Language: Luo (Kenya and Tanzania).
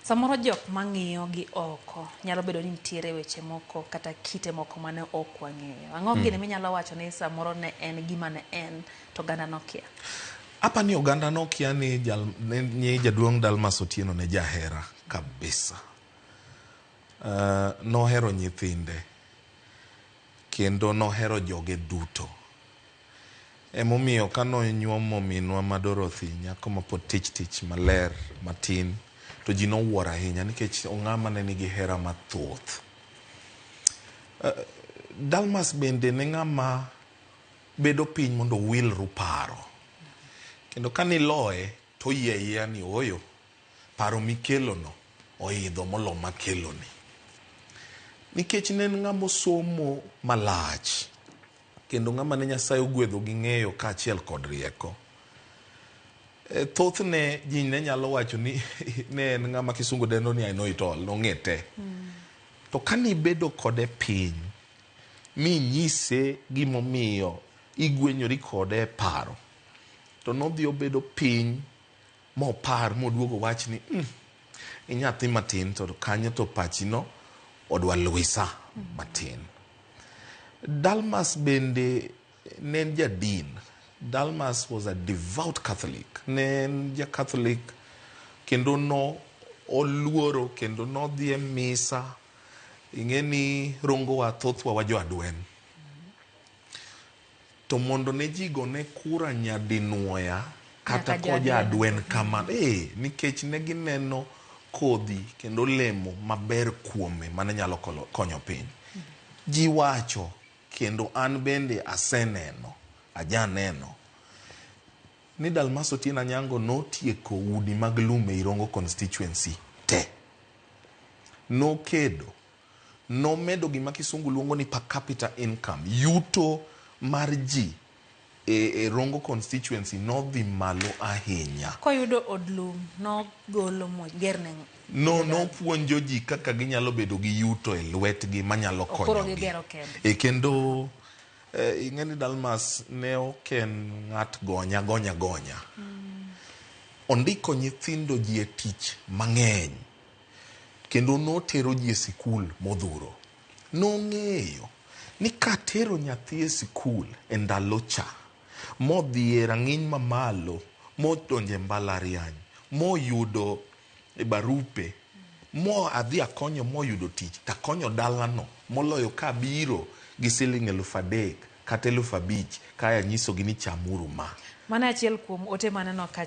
Samoro jok mang'iyo gi oko nyalo bedo ni nitiere weche moko kata kite moko mane ok wang'eyo. Ang'o gini minyalo wacho ni samoro ne en gima ne en to oganda nokia? Apa ni oganda nokia ni, jal, ne, ni jaduong' Dalmas Otieno ne jahera kabisa. Nohero nyithinde kendo nohero joge duto. Emomiyo kanonyuomo minwa ma Dorothy, nyako ma pod tich tich maler matin, to ji nowuoro ahinya nikech ong'ama ne nigi hera mathoth. Dalmas bende ne ng'ama bedo piny mondo wilru paro. Kendo kaniloye to oyie ayieya ni ooyo, paro mikelono oidho molo makeloni. Nikech ne en ng'ama osomo malach, kendo ng'ama ne Nyasaye ogwedho gi ng'eyo kaachiel kod rieko. Thothne ji ne nyalo wacho ni ne en ng'ama kisungu dendo ni "I know it all", nong'e te. To kanibedo kode piny, minyise gimomiyo igwenyori kode e paro, to nodhi obedo piny mopar moduogo wach ni inyathi matin to kanyo to pachi no odwa lwisa matin. Dalmas bende ne en jadin. Dalmas was a devout Catholic. Ne en ja Catholic kendo no oluoro kendo nodhi e misa. Ing'e ni Rongowa thothwa wa jo adwen. To mondo ne ji gone kura nyadinuoya kata Nyaka koja jo-adwen. Adwen kama nikech ne gineno kodhi kendo lemo maber kuome mane nyalo konyo piny. Ji wacho kendo an bende aseneno, ajaneno ni Dalmas Otieno Anyango notieko udi mag lum ei Rongo constituency te. Nokedo, nomedo gima kisungu luongo ni per capita income, yuto mar ji e Rongo constituency nodhi malo ahinya. Koyudo od lum nogolo mogerne. No nopuonjo ji kaka ginyalo bedo gi yuto e lwetgi manyalo Koro konyogi. gigero kendgi. Kendo ing'e ni Dalmas ne ok en ng'at gonya gonya gonya. Ondiko nyithindo ji e tich mang'eny. Kendo notero ji e sikul modhuro. Nong'eyo ni katero nyathi e sikul e ndalo cha, modhi e rang'iny mamalo, modonjo e mbalariany, moyudo barupe, mo adhi akonyo moyudo tich, takonyo dalano moloyo kabiro gi siling 3,000 kata 5,000 kae anyisogi ni chamuru ma. Mano achiel kuom ote maneno ka.